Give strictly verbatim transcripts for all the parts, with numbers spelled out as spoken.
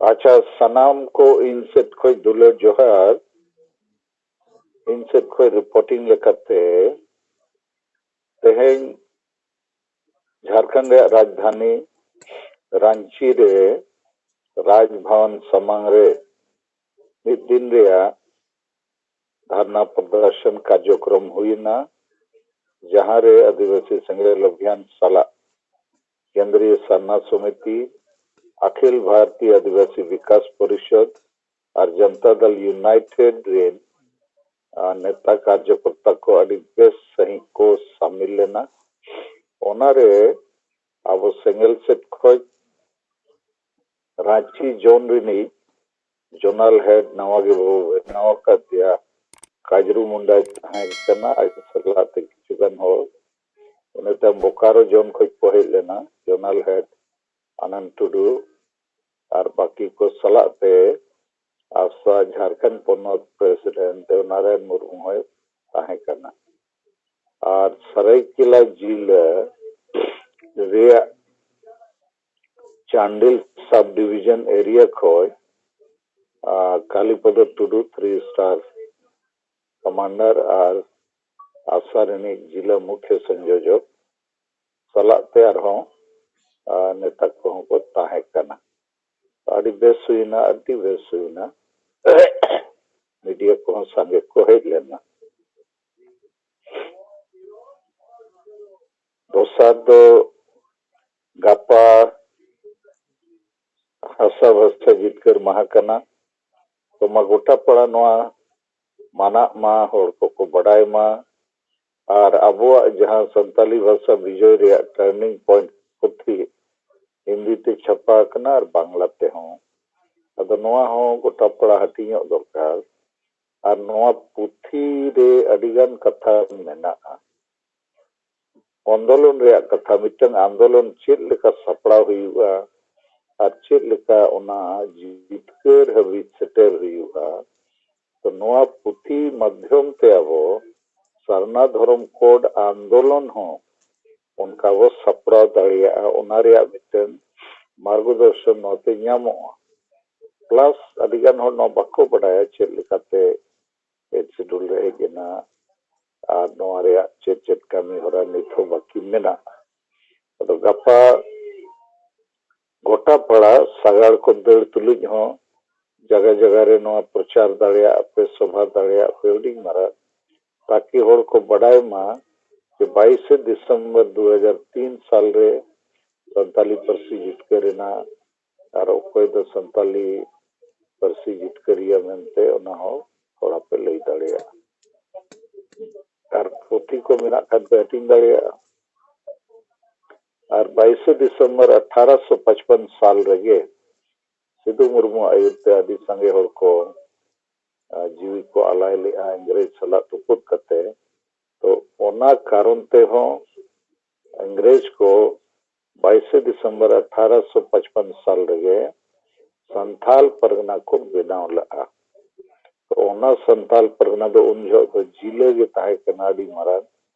ᱟᱪᱪᱷᱟ, ᱥᱟᱱᱟᱢ ᱠᱚ ᱤᱧ ᱥᱮᱫ ᱠᱷᱚᱱ ᱫᱩᱞᱟᱹᱲ ᱡᱚᱦᱟᱨ᱾ ᱤᱧ ᱥᱮᱫ ᱠᱷᱚᱱ ᱨᱤᱯᱳᱨᱴᱤᱝ ᱞᱮᱠᱟᱛᱮ, ᱛᱮᱦᱮᱧ ᱡᱷᱟᱲᱠᱷᱚᱸᱰ ᱨᱮᱭᱟᱜ ᱨᱟᱡᱽᱫᱷᱟᱱᱤ ᱨᱟᱸᱪᱤ ᱨᱮ ᱨᱟᱡᱽ ᱵᱷᱚᱵᱚᱱ ᱥᱟᱢᱟᱝ ᱨᱮ ᱢᱤᱫ ᱫᱤᱱ ᱨᱮᱭᱟᱜ ᱫᱷᱟᱨᱱᱟ ᱯᱨᱚᱫᱚᱨᱥᱚᱱ ᱠᱟᱨᱡᱚᱠᱨᱚᱢ ᱦᱩᱭᱮᱱᱟ, ᱡᱟᱦᱟᱸ ᱨᱮ ᱟᱹᱫᱤᱵᱟᱹᱥᱤ ᱥᱮᱸᱜᱮᱞ ᱚᱵᱷᱤᱭᱟᱱ ᱥᱟᱞᱟᱜ ᱠᱮᱱᱫᱨᱤᱭᱚ ᱥᱟᱨᱱᱟ ᱥᱚᱢᱤᱛᱤ, ᱟᱠᱷᱤᱞ ᱵᱷᱟᱨᱚᱛᱤᱭᱚ ᱟᱹᱫᱤᱵᱟᱹᱥᱤ ᱵᱤᱠᱟᱥ ᱯᱚᱨᱤᱥᱚᱫᱽ ᱟᱨ ᱡᱚᱱᱛᱟ ᱫᱚᱞ ᱭᱩᱱᱟᱭᱴᱮᱰ ᱨᱮᱱ, ᱟᱨ, ᱱᱮᱛᱟ ᱠᱟᱨᱡᱚᱠᱚᱨᱛᱟ ᱠᱚ ᱟᱹᱰᱤ ᱵᱮᱥ ᱥᱟᱺᱦᱤᱡ ᱠᱚ ᱥᱟᱢᱤᱞ ᱞᱮᱱᱟ᱾ ᱚᱱᱟᱨᱮ ᱟᱵᱚ ᱥᱮᱸᱜᱮᱞ ᱥᱮᱫ ᱠᱷᱚᱱ ᱨᱟᱸᱪᱤ ᱡᱳᱱ ᱨᱤᱱᱤᱡ ᱡᱳᱱᱟᱞ ᱦᱮᱰ ᱱᱟᱣᱟ ᱜᱮᱵᱚ ᱵᱮᱱᱟᱣ ᱟᱠᱟᱫᱮᱭᱟ, ᱠᱟᱡᱽᱨᱩ ᱢᱩᱱᱰᱟᱭ ᱛᱟᱦᱮᱸ ᱠᱟᱱᱟ, ᱟᱡ ᱥᱟᱞᱟᱜ ᱛᱮ ᱠᱤᱪᱷᱩ ᱜᱟᱱ ᱦᱚᱲ᱾ ᱤᱱᱟᱹ ᱛᱟᱭᱚᱢ ᱵᱳᱠᱟᱨᱳ ᱡᱳᱱ ᱠᱷᱚᱱ ᱠᱚ ᱦᱮᱡ ᱞᱮᱱᱟ, ᱡᱳᱱᱟᱞ ᱦᱮᱰ ᱟᱱᱟᱱᱫ ᱴᱩᱰᱩ ᱟᱨ ᱵᱟᱹᱠᱤ ᱠᱚ ᱥᱟᱞᱟᱜ ᱛᱮ ᱟᱥᱟ ᱡᱷᱟᱲᱠᱷᱚᱸᱰ ᱯᱚᱱᱚᱛ ᱯᱨᱮᱥᱤᱰᱮᱱᱴ ᱫᱮᱵᱱᱟᱨᱟᱭᱚᱱ ᱢᱩᱨᱢᱩ ᱦᱚᱸᱭ ᱛᱟᱦᱮᱸ ᱠᱟᱱᱟ᱾ ᱟᱨ ᱥᱟᱹᱨᱟᱹᱭᱠᱮᱞᱟ ᱡᱤᱞᱟᱹ ᱨᱮᱭᱟᱜ ᱪᱟᱱᱰᱤᱞ ᱥᱟᱵ ᱰᱤᱵᱤᱡᱚᱱ ᱮᱨᱤᱭᱟ ᱠᱷᱚᱱ, ᱟᱨ, ᱠᱟᱞᱤᱯᱚᱫᱚ ᱴᱩᱰᱩ, ᱛᱷᱨᱤ ᱥᱴᱟᱨ ᱠᱚᱢᱟᱱᱰᱟᱨ ᱟᱨ ᱟᱥᱟ ᱨᱤᱱᱤᱡ ᱡᱤᱞᱟᱹ ᱢᱩᱠᱷᱭᱟᱹ ᱥᱚᱝᱡᱳᱡᱚᱠ ᱥᱟᱞᱟᱜ ᱛᱮ ᱟᱨᱦᱚᱸ, ᱟᱨ, ᱱᱮᱛᱟ ᱠᱚᱦᱚᱸ ᱠᱚ ᱛᱟᱦᱮᱸ ᱠᱟᱱᱟ᱾ ᱟᱹᱰᱤ ᱵᱮᱥ ᱦᱩᱭᱱᱟ, ᱟᱹᱰᱤ ᱵᱮᱥ ᱦᱩᱭᱱᱟ᱾ ᱢᱤᱰᱤᱭᱟ ᱠᱚᱦᱚᱸ ᱥᱟᱸᱜᱮ ᱠᱚ ᱦᱮᱡ ᱞᱮᱱᱟ᱾ ᱫᱚᱥᱟᱨ ᱫᱚ ᱜᱟᱯᱟ ᱦᱟᱥᱟ ᱵᱷᱟᱥᱟ ᱡᱤᱛᱠᱟᱹᱨ ᱢᱟᱦᱟ ᱠᱟᱱᱟ᱾ ᱛᱚ ᱢᱟ ᱜᱚᱴᱟ ᱯᱟᱲᱟ ᱱᱚᱣᱟ ᱢᱟᱱᱟᱜ ᱢᱟ, ᱦᱚᱲ ᱠᱚᱠᱚ ᱵᱟᱰᱟᱭ ᱢᱟ᱾ ᱟᱨ ᱟᱵᱚᱣᱟᱜ ᱡᱟᱦᱟᱸ ᱥᱟᱱᱛᱟᱞᱤ ᱵᱷᱟᱥᱟ ᱵᱤᱡᱚᱭ ᱨᱮᱭᱟᱜ ᱴᱟᱨᱱᱤᱝ ᱯᱚᱭᱮᱱᱴ ᱯᱩᱛᱷᱤ ᱦᱤᱱᱫᱤ ᱛᱮ ᱪᱷᱟᱯᱟ ᱟᱠᱟᱱᱟ ᱟᱨ ᱵᱟᱝᱞᱟ ᱛᱮᱦᱚᱸ᱾ ᱟᱫᱚ ᱱᱚᱣᱟ ᱦᱚᱸ ᱜᱚᱴᱟ ᱯᱟᱲᱟ ᱦᱟᱹᱴᱤᱧᱚᱜ ᱫᱚᱨᱠᱟᱨ᱾ ᱟᱨ ᱱᱚᱣᱟ ᱯᱩᱛᱷᱤ ᱨᱮ ᱟᱹᱰᱤᱜᱟᱱ ᱠᱟᱛᱷᱟ ᱢᱮᱱᱟᱜᱼᱟ᱾ ᱟᱱᱫᱳᱞᱚᱱ ᱨᱮᱭᱟᱜ ᱠᱟᱛᱷᱟ, ᱢᱤᱫᱴᱟᱝ ᱟᱱᱫᱳᱞᱚᱱ ᱪᱮᱫ ᱞᱮᱠᱟ ᱥᱟᱯᱲᱟᱣ ᱦᱩᱭᱩᱜᱼᱟ ᱟᱨ ᱪᱮᱫ ᱞᱮᱠᱟ ᱚᱱᱟ ᱡᱤᱛᱠᱟᱹᱨ ᱦᱟᱹᱵᱤᱡ ᱥᱮᱴᱮᱨ ᱦᱩᱭᱩᱜᱼᱟ᱾ ᱛᱚ ᱱᱚᱣᱟ ᱯᱩᱛᱷᱤ ᱢᱟᱫᱽᱫᱷᱚᱢ ᱛᱮ ᱟᱵᱚ ᱥᱟᱨᱱᱟ ᱫᱷᱚᱨᱚᱢ ᱠᱳᱰ ᱟᱱᱫᱳᱞᱚᱱ ᱦᱚᱸ ᱚᱱᱠᱟ ᱵᱚ ᱥᱟᱯᱲᱟᱣ ᱫᱟᱲᱮᱭᱟᱜᱼᱟ, ᱚᱱᱟ ᱨᱮᱭᱟᱜ ᱢᱤᱫᱴᱟᱝ ᱢᱟᱨᱜᱚᱫᱚᱨᱥᱚᱱ ᱱᱚᱛᱮ ᱧᱟᱢᱚᱜᱼᱟ᱾ ᱯᱞᱟᱥ ᱟᱹᱰᱤᱜᱟᱱ ᱦᱚᱲ ᱱᱚᱣᱟ ᱵᱟᱠᱚ ᱵᱟᱰᱟᱭᱟ ᱪᱮᱫ ᱞᱮᱠᱟᱛᱮ ᱮᱭᱤᱴ ᱥᱤᱰᱩᱞ ᱨᱮ ᱦᱮᱡ ᱮᱱᱟ ᱟᱨ ᱱᱚᱣᱟ ᱨᱮᱭᱟᱜ ᱪᱮᱫ ᱪᱮᱫ ᱠᱟᱹᱢᱤ ᱦᱚᱨᱟ ᱱᱤᱛ ᱦᱚᱸ ᱵᱟᱹᱠᱤ ᱢᱮᱱᱟᱜᱼᱟ᱾ ᱟᱫᱚ ᱜᱟᱯᱟ ᱜᱚᱴᱟ ᱯᱟᱲᱟ ᱥᱟᱜᱟᱲ ᱠᱚ ᱫᱟᱹᱲ ᱛᱩᱞᱩᱡ ᱦᱚᱸ ᱡᱟᱭᱜᱟ ᱡᱟᱭᱜᱟ ᱨᱮ ᱱᱚᱣᱟ ᱯᱨᱚᱪᱟᱨ ᱫᱟᱲᱮᱭᱟᱜ ᱯᱮ, ᱥᱚᱵᱷᱟ ᱫᱟᱲᱮᱭᱟᱜ ᱯᱮ, ᱦᱩᱰᱤᱧ ᱢᱟᱨᱟᱝ, ᱛᱟᱠᱤ ᱦᱚᱲ ᱠᱚ ᱵᱟᱰᱟᱭ ᱢᱟ ᱡᱮ ᱵᱟᱭᱤᱥᱮ ᱰᱤᱥᱮᱢᱵᱚᱨ ᱫᱩ ᱦᱟᱡᱟᱨ ᱛᱤᱱ ᱥᱟᱞ ᱨᱮ ᱥᱟᱱᱛᱟᱞᱤ ᱯᱟᱹᱨᱥᱤ ᱡᱤᱛᱠᱟᱹᱨ ᱮᱱᱟ ᱟᱨ ᱚᱠᱚᱭ ᱫᱚ ᱥᱟᱱᱛᱟᱞᱤ ᱯᱟᱹᱨᱥᱤ ᱡᱤᱛᱠᱟᱹᱨᱤᱭᱟᱹ ᱢᱮᱱᱛᱮ, ᱚᱱᱟ ᱦᱚᱸ ᱛᱷᱚᱲᱟ ᱯᱮ ᱞᱟᱹᱭ ᱫᱟᱲᱮᱭᱟᱜᱼᱟ᱾ ᱟᱨ ᱯᱩᱛᱷᱤ ᱠᱚ ᱢᱮᱱᱟᱜ ᱠᱷᱟᱱ ᱯᱮ ᱦᱟᱹᱴᱤᱧ ᱫᱟᱲᱮᱭᱟᱜᱼᱟ᱾ ᱟᱨ ᱵᱟᱭᱤᱥᱮ ᱰᱤᱥᱮᱢᱵᱚᱨ ᱟᱴᱷᱟᱨᱚᱥᱚ ᱯᱟᱸᱪᱯᱟᱱ ᱥᱟᱞ ᱨᱮᱜᱮ ᱥᱤᱫᱩ ᱢᱩᱨᱢᱩ ᱟᱹᱭᱩᱨ ᱛᱮ ᱟᱹᱰᱤ ᱥᱟᱸᱜᱮ ᱦᱚᱲ ᱠᱚ, ᱟ, ᱡᱤᱣᱤ ᱠᱚ ᱟᱞᱟᱭ ᱞᱮᱫᱼᱟ ᱤᱝᱨᱮᱡᱽ ᱥᱟᱞᱟᱜ ᱛᱩᱯᱩᱫ ᱠᱟᱛᱮ᱾ ᱛᱚ ᱚᱱᱟ ᱠᱟᱨᱚᱱ ᱛᱮᱦᱚᱸ ᱤᱝᱨᱮᱡᱽ ᱠᱚ ᱵᱟᱭᱤᱥᱮ ᱰᱤᱥᱮᱢᱵᱚᱨ ᱟᱴᱷᱟᱨᱚᱥᱚ ᱯᱟᱸᱪᱯᱟᱱ ᱥᱟᱞ ᱨᱮᱜᱮ ᱥᱟᱱᱛᱷᱟᱞ ᱯᱟᱨᱜᱟᱱᱟ ᱠᱚ ᱵᱮᱱᱟᱣ ᱞᱮᱫᱼᱟ᱾ ᱛᱚ ᱚᱱᱟ ᱥᱟᱱᱛᱟᱞ ᱯᱟᱨᱜᱟᱱᱟ ᱫᱚ ᱩᱱ ᱡᱚᱦᱚᱜ ᱫᱚ ᱡᱤᱞᱟᱹ ᱜᱮ ᱛᱟᱦᱮᱸ ᱠᱟᱱᱟ ᱟᱹᱰᱤ ᱢᱟᱨᱟᱝ᱾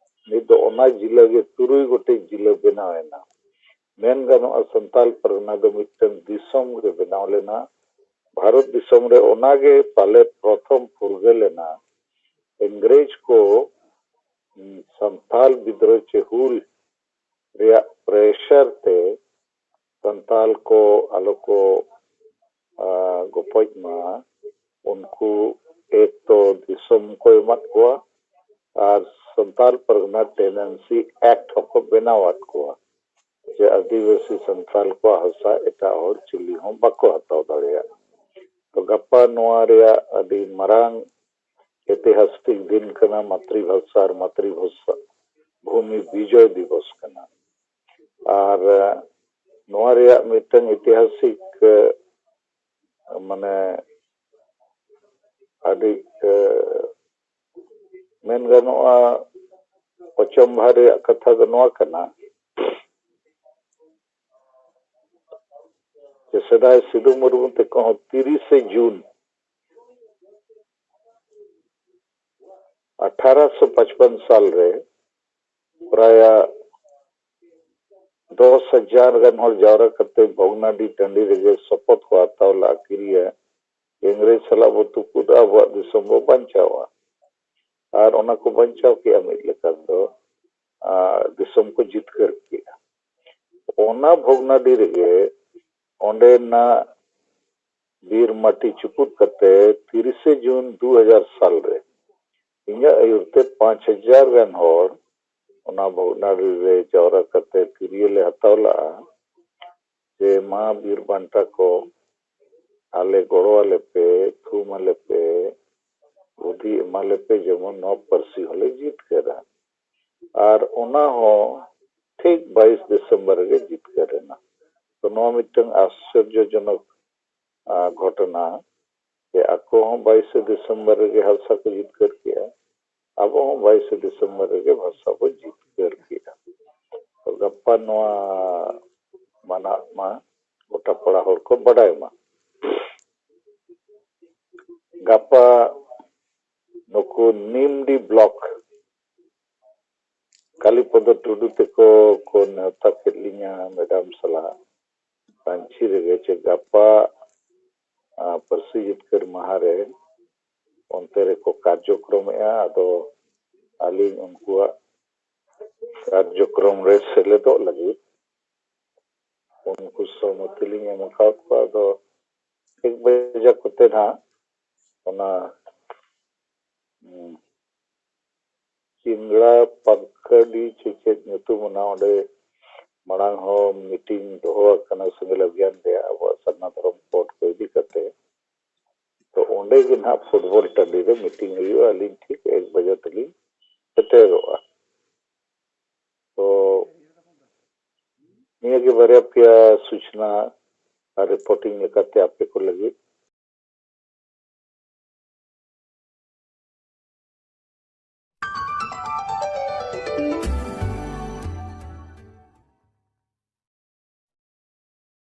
ᱱᱤᱛ ᱫᱚ ᱚᱱᱟ ᱡᱤᱞᱟᱹ ᱜᱮ ᱛᱩᱨᱩᱭ ᱜᱚᱴᱮᱡ ᱡᱤᱞᱟᱹ ᱵᱮᱱᱟᱣ ᱮᱱᱟ᱾ ᱢᱮᱱ ᱜᱟᱱᱚᱜᱼᱟ, ᱥᱟᱱᱛᱟᱞ ᱯᱟᱨᱜᱟᱱᱟ ᱫᱚ ᱢᱤᱫᱴᱟᱝ ᱫᱤᱥᱚᱢ ᱜᱮ ᱵᱮᱱᱟᱣ ᱞᱮᱱᱟ᱾ ᱵᱷᱟᱨᱚᱛ ᱫᱤᱥᱚᱢ ᱨᱮ ᱚᱱᱟᱜᱮ ᱯᱟᱞᱮ ᱯᱨᱚᱛᱷᱚᱢ ᱯᱷᱩᱨᱜᱟᱹᱞ ᱮᱱᱟ᱾ ᱤᱝᱨᱮᱡᱽ ᱠᱚ, ᱩᱸ, ᱥᱟᱱᱛᱟᱞ ᱵᱤᱫᱽᱨᱳᱦᱤ ᱪᱮ ᱦᱩᱞ ᱨᱮᱭᱟᱜ ᱯᱨᱮᱥᱟᱨ ᱛᱮ ᱥᱟᱱᱛᱟᱞ ᱠᱚ ᱟᱞᱚ ᱠᱚ, ᱟ, ᱜᱚᱯᱚᱡ ᱢᱟ, ᱩᱱᱠᱩ ᱮᱠ ᱛᱚ ᱫᱤᱥᱚᱢ ᱠᱚ ᱮᱢᱟᱫ ᱠᱚᱣᱟ ᱟᱨ ᱥᱟᱱᱛᱟᱞ ᱯᱟᱨᱜᱟᱱᱟ ᱴᱮᱱᱮᱱᱥᱤ ᱮᱠᱴ ᱦᱚᱸᱠᱚ ᱵᱮᱱᱟᱣᱟᱫ ᱠᱚᱣᱟ᱾ ᱡᱮ ᱟᱹᱫᱤᱵᱟᱹᱥᱤ ᱥᱟᱱᱛᱟᱞ ᱠᱚᱣᱟᱜ ᱦᱟᱥᱟ ᱮᱴᱟᱜ ᱦᱚᱲ ᱪᱤᱞᱤ ᱦᱚᱸ ᱵᱟᱠᱚ ᱦᱟᱛᱟᱣ ᱫᱟᱲᱮᱭᱟᱜᱼᱟ᱾ ᱛᱚ ᱜᱟᱯᱟ ᱱᱚᱣᱟ ᱨᱮᱭᱟᱜ ᱟᱹᱰᱤ ᱢᱟᱨᱟᱝ ᱤᱛᱤᱦᱟᱥᱤᱠ ᱫᱤᱱ ᱠᱟᱱᱟ, ᱢᱟᱛᱨᱤᱵᱷᱟᱥᱟ ᱟᱨ ᱢᱟᱛᱨᱤᱵᱷᱟᱥᱟ ᱵᱷᱩᱢᱤ ᱵᱤᱡᱚᱭ ᱫᱤᱵᱚᱥ ᱠᱟᱱᱟ᱾ ᱟᱨ, ᱮ, ᱱᱚᱣᱟ ᱨᱮᱭᱟᱜ ᱢᱤᱫᱴᱟᱝ ᱤᱛᱤᱦᱟᱥᱤᱠ, ᱮ, ᱢᱟᱱᱮ ᱟᱹᱰᱤ, ᱮ, ᱢᱮᱱ ᱜᱟᱱᱚᱜᱼᱟ, ᱚᱪᱚᱢᱵᱷᱟ ᱨᱮᱭᱟᱜ ᱠᱟᱛᱷᱟ ᱫᱚ ᱱᱚᱣᱟ ᱠᱟᱱᱟ ᱡᱮ ᱥᱮᱫᱟᱭ ᱥᱤᱫᱩ ᱢᱩᱨᱢᱩ ᱛᱟᱠᱚ ᱦᱚᱸ ᱛᱤᱨᱤᱥᱮ ᱡᱩᱱ ᱟᱴᱷᱟᱨᱚᱥᱚ ᱯᱟᱸᱪᱯᱟᱱ ᱥᱟᱞ ᱨᱮ ᱯᱨᱟᱭᱟ ᱫᱚᱥ ᱦᱟᱡᱟᱨ ᱜᱟᱱ ᱦᱚᱲ ᱡᱟᱣᱨᱟ ᱠᱟᱛᱮ ᱵᱷᱚᱜᱽᱱᱟᱰᱤ ᱴᱟᱺᱰᱤ ᱨᱮᱜᱮ ᱥᱚᱯᱚᱛ ᱠᱚ ᱦᱟᱛᱟᱣ ᱞᱟᱜᱼᱟ ᱠᱤᱨᱤᱭᱟ, ᱤᱝᱨᱮᱡᱽ ᱥᱟᱞᱟᱜ ᱵᱚ ᱛᱩᱯᱩᱫᱼᱟ, ᱟᱵᱚᱣᱟᱜ ᱫᱤᱥᱚᱢ ᱵᱚ ᱵᱟᱧᱪᱟᱣᱟ᱾ ᱟᱨ ᱚᱱᱟ ᱠᱚ ᱵᱟᱧᱪᱟᱣ ᱠᱮᱜᱼᱟ, ᱢᱤᱫ ᱞᱮᱠᱟ ᱫᱚ, ᱟᱨ ᱫᱤᱥᱚᱢ ᱠᱚ ᱡᱤᱛᱠᱟᱹᱨ ᱠᱮᱜᱼᱟ᱾ ᱚᱱᱟ ᱵᱷᱚᱜᱽᱱᱟᱰᱤ ᱨᱮᱜᱮ ᱚᱸᱰᱮᱱᱟᱜ ᱵᱤᱨ ᱢᱟᱹᱴᱤ ᱪᱩᱯᱩᱫ ᱠᱟᱛᱮ ᱛᱤᱨᱤᱥᱮ ᱡᱩᱱ ᱫᱩ ᱦᱟᱡᱟᱨ ᱥᱟᱞ ᱨᱮ ᱤᱧᱟᱹᱜ ᱟᱹᱭᱩᱨ ᱛᱮ ᱯᱟᱸᱪ ᱦᱟᱡᱟᱨ ᱜᱟᱱ ᱦᱚᱲ ᱚᱱᱟ ᱵᱷᱚᱜᱽᱱᱟᱰᱤ ᱨᱮ ᱡᱟᱣᱨᱟ ᱠᱟᱛᱮ ᱠᱤᱨᱤᱭᱟᱹ ᱞᱮ ᱦᱟᱛᱟᱣ ᱞᱟᱜᱼᱟ ᱡᱮ, ᱢᱟ ᱵᱤᱨ ᱵᱟᱱᱴᱟ ᱠᱚ, ᱟᱞᱮ ᱜᱚᱲᱚ ᱟᱞᱮ ᱯᱮ, ᱛᱷᱩᱢ ᱟᱞᱮ ᱯᱮ, ᱵᱩᱫᱷᱤ ᱮᱢᱟ ᱞᱮ ᱯᱮ, ᱡᱮᱢᱚᱱ ᱱᱚᱣᱟ ᱯᱟᱹᱨᱥᱤ ᱦᱚᱸᱞᱮ ᱡᱤᱛᱠᱟᱹᱨᱟ᱾ ᱟᱨ ᱚᱱᱟ ᱦᱚᱸ ᱴᱷᱤᱠ ᱵᱟᱭᱤᱥ ᱰᱤᱥᱮᱢᱵᱚᱨ ᱨᱮᱜᱮ ᱡᱤᱛᱠᱟᱹᱨ ᱮᱱᱟ᱾ ᱛᱚ, ᱱᱚᱣᱟ ᱢᱤᱫᱴᱟᱝ ᱟᱥᱪᱚᱨᱡᱚᱡᱚᱱᱚᱠ, ᱟ, ᱜᱷᱚᱴᱚᱱᱟ ᱡᱮ, ᱟᱠᱚ ᱦᱚᱸ ᱵᱟᱭᱤᱥᱮ ᱰᱤᱥᱮᱢᱵᱚᱨ ᱨᱮᱜᱮ ᱦᱟᱥᱟ ᱠᱚ ᱡᱤᱛᱠᱟᱹᱨ ᱠᱮᱜᱼᱟ, ᱟᱵᱚ ᱦᱚᱸ ᱵᱟᱭᱤᱥᱮ ᱰᱤᱥᱮᱢᱵᱚᱨ ᱨᱮᱜᱮ ᱵᱷᱟᱥᱟ ᱵᱚ ᱡᱤᱛᱠᱟᱹᱨ ᱠᱮᱜᱼᱟ᱾ ᱛᱚ, ᱜᱟᱯᱟ ᱱᱚᱣᱟ ᱢᱟᱱᱟᱜ ᱢᱟ, ᱜᱚᱴᱟ ᱯᱟᱲᱟ ᱦᱚᱲ ᱠᱚ ᱵᱟᱰᱟᱭ ᱢᱟ᱾ ᱜᱟᱯᱟ ᱱᱩᱠᱩ ᱱᱤᱢᱰᱤ ᱵᱞᱚᱠ ᱠᱟᱞᱤᱯᱚᱫᱚ ᱴᱩᱰᱩ ᱛᱮᱠᱚ ᱠᱚ ᱱᱮᱣᱛᱟ ᱠᱮᱫ ᱞᱤᱧᱟ ᱢᱮᱰᱟᱢ ᱥᱟᱞᱟᱜ ᱨᱟᱺᱪᱤ ᱨᱮᱜᱮ, ᱪᱮ ᱜᱟᱯᱟ, ᱟ, ᱯᱟᱹᱨᱥᱤ ᱡᱤᱛᱠᱟᱹᱨ ᱢᱟᱦᱟ ᱨᱮ ᱚᱱᱛᱮ ᱨᱮᱠᱚ ᱠᱟᱨᱡᱚᱠᱨᱚᱢᱮᱜᱼᱟ᱾ ᱟᱫᱚ ᱟᱹᱞᱤᱧ ᱩᱱᱠᱩᱣᱟᱜ ᱠᱟᱨᱡᱚᱠᱨᱚᱢ ᱨᱮ ᱥᱮᱞᱮᱫᱚᱜ ᱞᱟᱹᱜᱤᱫ ᱩᱱᱠᱩ ᱥᱚᱦᱚᱢᱚᱛᱤ ᱞᱤᱧ ᱮᱢ ᱟᱠᱟᱫ ᱠᱚᱣᱟ᱾ ᱟᱫᱚ ᱮᱠ ᱵᱟᱡᱮ ᱠᱚᱛᱮ ᱱᱟᱦᱟᱜ ᱚᱱᱟ, ᱩᱸ, ᱪᱤᱝᱲᱟ ᱯᱟᱠᱟᱰᱤ ᱪᱮ ᱪᱮᱫ ᱧᱩᱛᱩᱢ, ᱚᱱᱟ ᱚᱸᱰᱮ ᱢᱟᱲᱟᱝ ᱦᱚᱸ ᱢᱤᱴᱤᱝ ᱫᱚᱦᱚ ᱟᱠᱟᱱᱟ ᱥᱮᱸᱜᱮᱞ ᱚᱵᱷᱤᱭᱟᱱ ᱨᱮᱭᱟᱜ, ᱟᱵᱚᱣᱟᱜ ᱥᱟᱨᱱᱟ ᱫᱷᱚᱨᱚᱢ ᱠᱳᱰ ᱠᱚ ᱤᱫᱤ ᱠᱟᱛᱮ᱾ ᱛᱚ, ᱚᱸᱰᱮ ᱜᱮ ᱱᱟᱦᱟᱜ ᱯᱷᱩᱴᱵᱚᱞ ᱴᱟᱺᱰᱤ ᱨᱮ ᱢᱤᱴᱤᱝ ᱦᱩᱭᱩᱜᱼᱟ᱾ ᱟᱹᱞᱤᱧ ᱴᱷᱤᱠ ᱮᱠ ᱵᱟᱡᱮ ᱛᱮᱞᱤᱧ ᱥᱮᱴᱮᱨᱚᱜᱼᱟ᱾ ᱛᱚ, ᱱᱤᱭᱟᱹ ᱜᱮ ᱵᱟᱨᱭᱟ ᱯᱮᱭᱟ ᱥᱩᱪᱱᱟ ᱟᱨ ᱨᱤᱯᱳᱨᱴᱤᱝ ᱞᱮᱠᱟᱛᱮ ᱟᱯᱮ ᱠᱚ ᱞᱟᱹᱜᱤᱫ᱾